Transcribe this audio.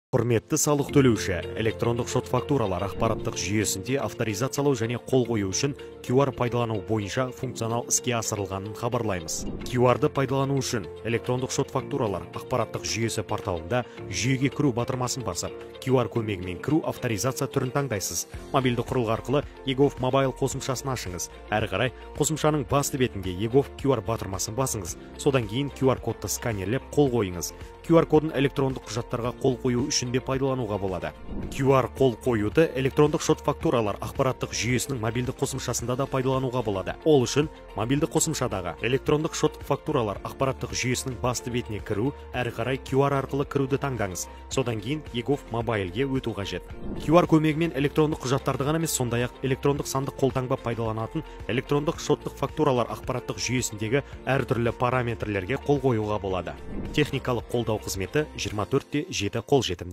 Құрметті салық төлеуші, электрондық шот-фактуралар ақпараттық жүйесінде авторизациялау және қол қою үшін QR пайдалану бойынша функционал іске асырылғанын хабарлаймыз. QR-ды пайдалану үшін электрондық шот-фактуралар ақпараттық жүйесі порталында жүйеге кіру батырмасын басып, QR көмегімен кіру авторизация түрін таңдайсыз. Мобильді құрылғы арқылы eGov Mobile қосымшасын ашыңыз. Әрі қарай қосымшаның басты бетінде eGov QR батырмасын басыңыз. Содан кейін QR кодты сканерлеп қол қойыңыз. QR кодын электрондық құжаттарға қол қою үшін де пайдалануға болады. QR қол қоюды электрондық шот-фактуралар ақпараттық жүйесінің мобильді қосымшасында да пайдалануға болады. Ол үшін мобильді қосымшадағы электрондық шот-фактуралар ақпараттық жүйесінің басты бетіне кіру, әрі қарай QR арқылы кіруді таңдаңыз. Содан кейін eGov Mobile-ге өту қажет. QR көмегімен электрондық құжаттарды ғана емес, сондай-ақ электрондық сандық қолтаңба пайдаланатын электрондық шоттық фактуралар ақпараттық жүйесіндегі әртүрлі параметрлерге қол қоюға болады. Техникалық қолдау қызметі 24/7 қолжетімді.